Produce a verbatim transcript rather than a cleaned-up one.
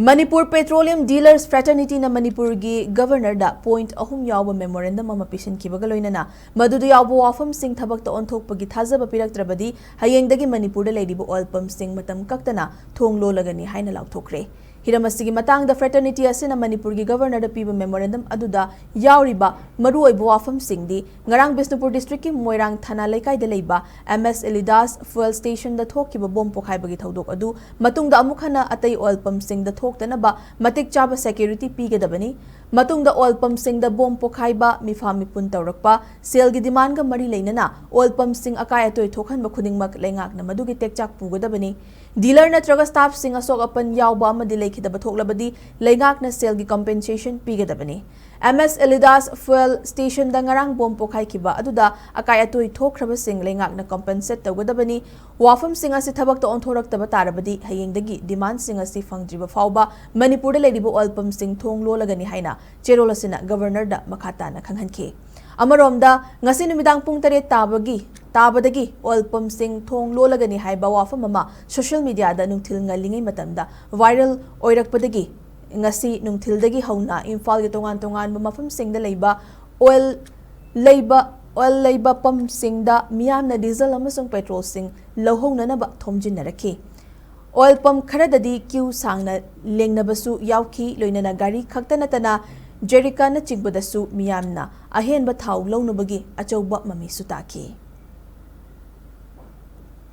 Manipur Petroleum Dealers Fraternityꯅ ꯃꯅꯤꯄꯨꯔꯒꯤ Governorꯗ point ꯑꯍꯨꯝ ꯌꯥꯎꯕ memorandum ꯑꯃ ꯄꯤꯁꯤꯟꯈꯤꯕꯒ ꯂꯣꯏꯅꯅ ꯃꯗꯨꯗ ꯌꯥꯎꯕ ꯋꯥꯐꯝꯁꯤꯡ ꯊꯕꯛꯇ ꯑꯣꯟꯊꯣꯛꯄꯒꯤ ꯊꯥꯖꯕ ꯄꯤꯔꯛꯇ꯭ꯔꯕꯗꯤ ꯍꯌꯦꯡꯗꯒꯤ ꯃꯅꯤꯄꯨꯔꯗ ꯂꯩꯔꯤꯕ oil pumpꯁꯤꯡ ꯃꯇꯝ ꯀꯛꯇꯅ ꯊꯣꯡ ꯂꯣꯜꯂꯒꯅꯤ ꯍꯥꯏꯅ ꯂꯥꯎꯊꯣꯛꯈ꯭ꯔꯦ꯫ ꯍꯤꯔꯝ ꯑꯁꯤꯒꯤ ꯃꯇꯥꯡꯗ fraternity ꯑꯁꯤꯅ ꯃꯅꯤꯄꯨꯔꯒꯤ Governorꯗ ꯄꯤꯕ memorandum ꯑꯗꯨꯗ ꯌꯥꯎꯔꯤꯕ ꯃꯔꯨꯑꯣꯏꯕ ꯋꯥꯐꯝꯁꯤꯡꯗꯤ ꯉꯔꯥꯡ ꯕꯤꯁꯅꯨꯄꯨꯔ districtꯀꯤ ꯃꯣꯏꯔꯥꯡ ꯊꯥꯅꯥ ꯂꯩꯀꯥꯏꯗ ꯂꯩꯕ M S Elidas fuel stationꯗ ꯊꯣꯛꯈꯤꯕ bomb ꯄꯣꯈꯥꯏꯕꯒꯤ ꯊꯧꯗꯣꯛ ꯑꯗꯨ ꯃꯇꯨꯡꯗ ꯑꯃꯨꯛ ꯍꯟꯅ ꯑꯇꯩ oil pumpꯁꯤꯡꯗ ꯊꯣꯛꯇꯅꯕ ꯃꯇꯤꯛ ꯆꯥꯕ security ꯄꯤꯒꯗꯕꯅꯤ꯫ ꯃꯇꯨꯡꯗ oil pumpꯁꯤꯡꯗ bomb ꯄꯣꯈꯥꯏꯕ, ꯃꯤꯐꯥ ꯃꯤꯄꯨꯟ ꯇꯧꯔꯛꯄ, ꯁꯦꯜꯒꯤ demandꯒ ꯃꯔꯤ ꯂꯩꯅꯅ oil pumpꯁꯤꯡ ꯑꯀꯥꯏ ꯑꯇꯣꯏ ꯊꯣꯛꯍꯟꯕ ꯈꯨꯗꯤꯡꯃꯛ ꯂꯩꯉꯥꯛꯅ ꯃꯗꯨꯒꯤ ꯇꯦꯛꯆꯥꯛ ꯄꯨꯒꯗꯕꯅꯤ꯫ Dealer ꯅꯠꯇ꯭ꯔꯒ staffꯁꯤꯡ ꯑꯁꯣꯛ ꯑꯄꯟ ꯌꯥꯎꯕ ꯑꯃꯗꯤ ꯂꯩꯈꯤꯗꯕ ꯊꯣꯛꯂꯕꯗꯤ ꯂꯩꯉꯥꯛꯅ ꯁꯦꯜꯒꯤ compensation ꯄꯤꯒꯗꯕꯅꯤ꯫ M S Elidas fuel stationꯗ ꯉꯔꯥꯡ bomb ꯄꯣꯈꯥꯏꯈꯤꯕ ꯑꯗꯨꯗ ꯑꯀꯥꯏ ꯑꯇꯣꯏ ꯊꯣꯛꯈ꯭ꯔꯕꯁꯤꯡ ꯂꯩꯉꯥꯛꯅ compensate ꯇꯧꯒꯗꯕꯅꯤ꯫ ꯋꯥꯐꯝꯁꯤꯡ ꯑꯁꯤ ꯊꯕꯛꯇ ꯑꯣꯟꯊꯣꯔꯛꯇꯕ ꯇꯥꯔꯕꯗꯤ ꯍꯌꯦꯡꯗꯒꯤ demandꯁꯤꯡ ꯑꯁꯤ ꯐꯪꯗ꯭ꯔꯤꯕ ꯐꯥꯎꯕ ꯃꯅꯤꯄꯨꯔꯗ ꯂꯩꯔꯤꯕ oil pumpꯁꯤꯡ ꯊꯣꯡ ꯂꯣꯜꯂꯒꯅꯤ ꯍꯥꯏꯅ ꯆꯦꯔꯣꯜ ꯑꯁꯤꯅ Governorꯗ ꯃꯈꯥ ꯇꯥꯅ ꯈꯪꯍꯟꯈꯤ꯫ ꯑꯃꯔꯣꯝꯗ, ꯉꯁꯤ ꯅꯨꯃꯤꯗꯥꯡ ꯄꯨꯡ ꯇꯔꯦꯠ ꯇꯥꯕꯒꯤ, ꯇꯥꯕꯗꯒꯤ oil pumpꯁꯤꯡ ꯊꯣꯡ ꯂꯣꯜꯂꯒꯅꯤ ꯍꯥꯏꯕ ꯋꯥꯐꯝ ꯑꯃ social mediaꯗ ꯅꯨꯡꯊꯤꯜ ꯉꯜꯂꯤꯉꯩ ꯃꯇꯝꯗ viral ꯑꯣꯏꯔꯛꯄꯗꯒꯤ ꯉꯁꯤ ꯅꯨꯡꯊꯤꯜꯗꯒꯤ ꯍꯧꯅ ꯏꯝꯐꯥꯜꯒꯤ ꯇꯣꯉꯥꯟ ꯇꯣꯉꯥꯟꯕ ꯃꯐꯝꯁꯤꯡꯗ ꯂꯩꯕ oil ꯂꯩꯕ, oil ꯂꯩꯕ pumpꯁꯤꯡꯗ ꯃꯤꯌꯥꯝꯅ diesel ꯑꯃꯁꯨꯡ petrolꯁꯤꯡ ꯂꯧꯍꯧꯅꯅꯕ ꯊꯣꯝꯖꯤꯟꯅꯔꯛꯈꯤ꯫ Oil pump ꯈꯔꯗꯗꯤ queue ꯁꯥꯡꯅ ꯂꯦꯡꯅꯕꯁꯨ ꯌꯥꯎꯈꯤ, ꯂꯣꯏꯅꯅ ꯒꯥꯔꯤ ꯈꯛꯇ ꯅꯠꯇꯅ jerrycanꯅꯆꯤꯡꯕꯗꯁꯨ ꯃꯤꯌꯥꯝꯅ ꯑꯍꯦꯟꯕ ꯊꯥꯎ ꯂꯧꯅꯕꯒꯤ ꯑꯆꯧꯕ ꯃꯃꯤꯁꯨ ꯇꯥꯈꯤ꯫